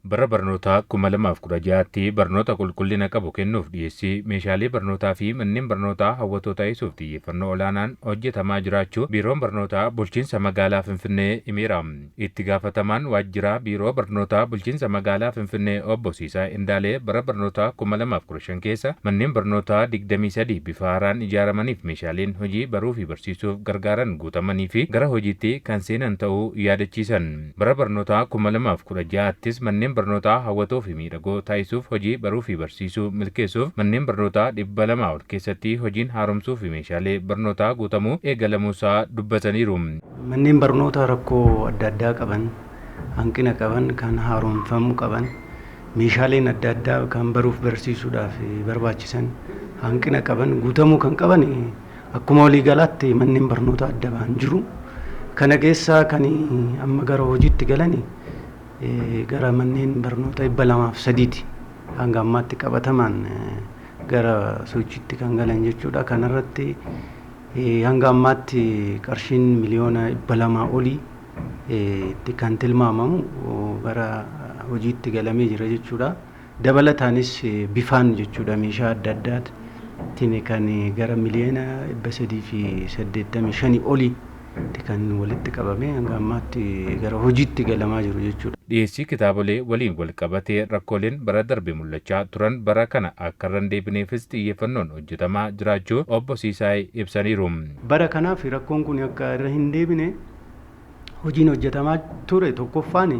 Bara barnootaa 2016tti barnoota qulqullina qabu kennuuf dhiyeessii meeshaalee barnootaa fi manneen barnootaa hawwatoo taasisuuf xiyyeeffannoo olaanaan hojjetamaa jiraachuu Biiroon Barnootaa Bulchiinsa Magaalaa Finfinnee himeera. Itti gaafatamaan Waajjiraa Biiroo Barnootaa Bulchiinsa Magaalaa Finfinnee Obbo Siisaay Indaalee bara barnootaa 2015 keessa manneen barnootaa 23 bifa haaraan ijaaramaniif meeshaaleen hojii baruu fi barsiisuuf gargaaran guutamanii fi gara hojiitti kan seenan ta'uu yaadachiisan. Bara barnootaa 2016ttis manneen barnootaa hawwatoo fi miidhagoo taasisuuf hojii baruu fi barsiisuu milkeessuuf manneen barnootaa 200 ol keessatti hojiin haaromsuu fi meeshaalee barnootaa guutamuu eegalamuusaa dubbataniiru. Manneen barnootaa rakkoo adda addaa qaban, hanqina qaban, kan haaromfamuu qaban, meeshaaleen adda addaa kan baruuf barsiisuudhaaf barbaachisan hanqina qaban guutamuu kan qaban akkuma waliigalaatti manneen barnootaa adda ba'an jiru. Kana keessaa kan amma gara hojiitti galan gara manneen barnoota 203ti hanga ammaatti qabatamaan gara sochiitti kan galan jechuudha. Kanarratti hanga ammaatti qarshiin miliyoona 200 olii itti kan tilmaamamu gara hojiitti galamee jira jechuudha. Dabalataanis bifaan jechuudha meeshaa adda addaatiin kan gara miliyoona 385 olii kan walitti qabame hanga ammaatti gara hojiitti galamaa jiru jechuudha. Dhiyeessii kitaabolee waliin wal qabatee rakkooleen bara darbe mul'achaa turan bara kana akka irra hin deebineefis xiyyeeffannoon hojjetamaa jiraachuu Obbo Siisaay ibsaniiru. Bara kanaaf rakkoon kun akka irra hin deebine hojiin hojjetamaa ture tokkoffaan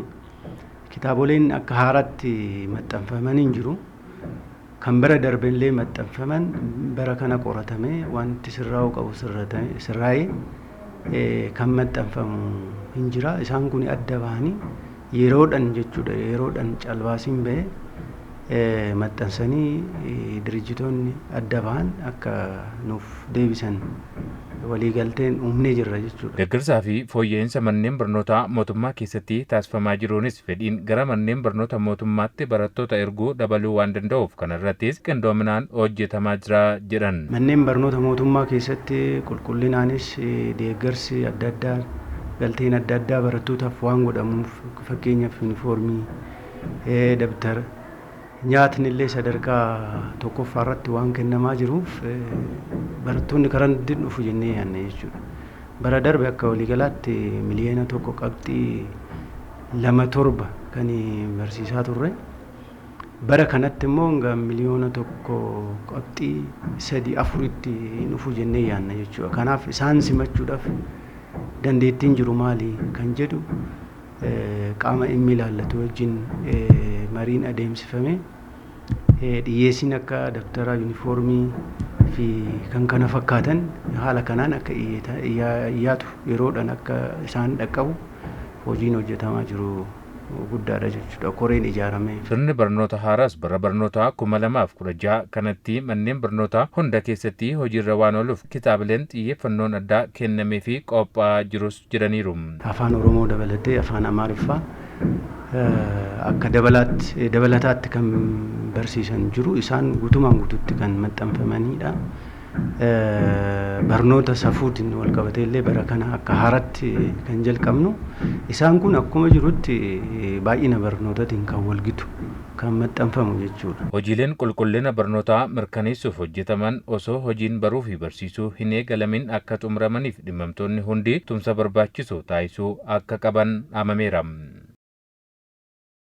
kitaaboleen akka haaraatti maxxanfamanii hin jiru. Kan bara darbellee maxxanfaman bara kana qoratamee wanti sirraa'uu qabu sirraa'ee kan maxxanfamu hin jira. Isaan kun adda bahanii yeroodhaan jechuudha yeroodhaan calbaasiin bahee maxxansanii dirijitoonni adda bahan akka nuuf deebisan waliigalteen uumnee jirra jechuudha. Deeggarsaa fi fooyya'insa manneen barnootaa mootummaa keessatti taasifamaa jiruunis fedhiin gara manneen barnoota mootummaatti barattoota erguu dabaluu waan danda'uuf kanarrattis qindoominaan hojjetamaa jira jedhan. Manneen barnoota mootummaa keessatti qulqullinaanis deeggarsi adda addaa galteen adda addaa barattootaaf waan godhamuuf fakkeenyaaf yuunifoormii, dabtara, nyaatni illee sadarkaa tokkoffaa irratti waan kennamaa jiruuf barattoonni karaa nutti dhufu jennee yaadna jechuudha. Bara darbe akka waliigalaatti miliyoona 1.27 kan barsiisaa turre. Bara kanatti immoo hanga miliyoona 1.34tti dhufu jennee yaadna jechuudha. Kanaaf isaan simachuudhaaf dandeettiin jiru maali kan jedhu qaama dhimmi ilaallatu wajjin mariin adeemsifame dhiyyeessiin akka dabtaraa, yuunifoormii fi kan kana fakkaatan haala kanaan akka dhiyaatu yeroodhaan akka isaan dhaqqabu hojiin hojjetamaa jiru guddaadha jechuudha. Koreen ijaarame. Sirni barnoota haaraas bara barnootaa 2016 kanatti manneen barnootaa hunda keessatti hojiirra waan ooluuf kitaabileen xiyyeeffannoon addaa kennamee fi qophaa'aa jirus jedhaniiru. Afaan Oromoo dabalatee afaan Amaariffaa akka dabalataatti kan barsiisan jiru isaan guutumaan guututti kan maxxanfamanidha. Barnoota safuutiin wal qabatee illee bara kana akka haaratti kan jalqabnu isaan kun akkuma jirutti baay'ina barnootaatiin kan walgitu kan maxxanfamu jechuudha. Hojiileen qulqullina barnootaa mirkaneessuuf hojjetaman osoo hojiin baruu fi barsiisuu hin eegalamin akka xumuramaniif dhimmamtoonni hundi tumsa barbaachisu taasisuu akka qaban amameera.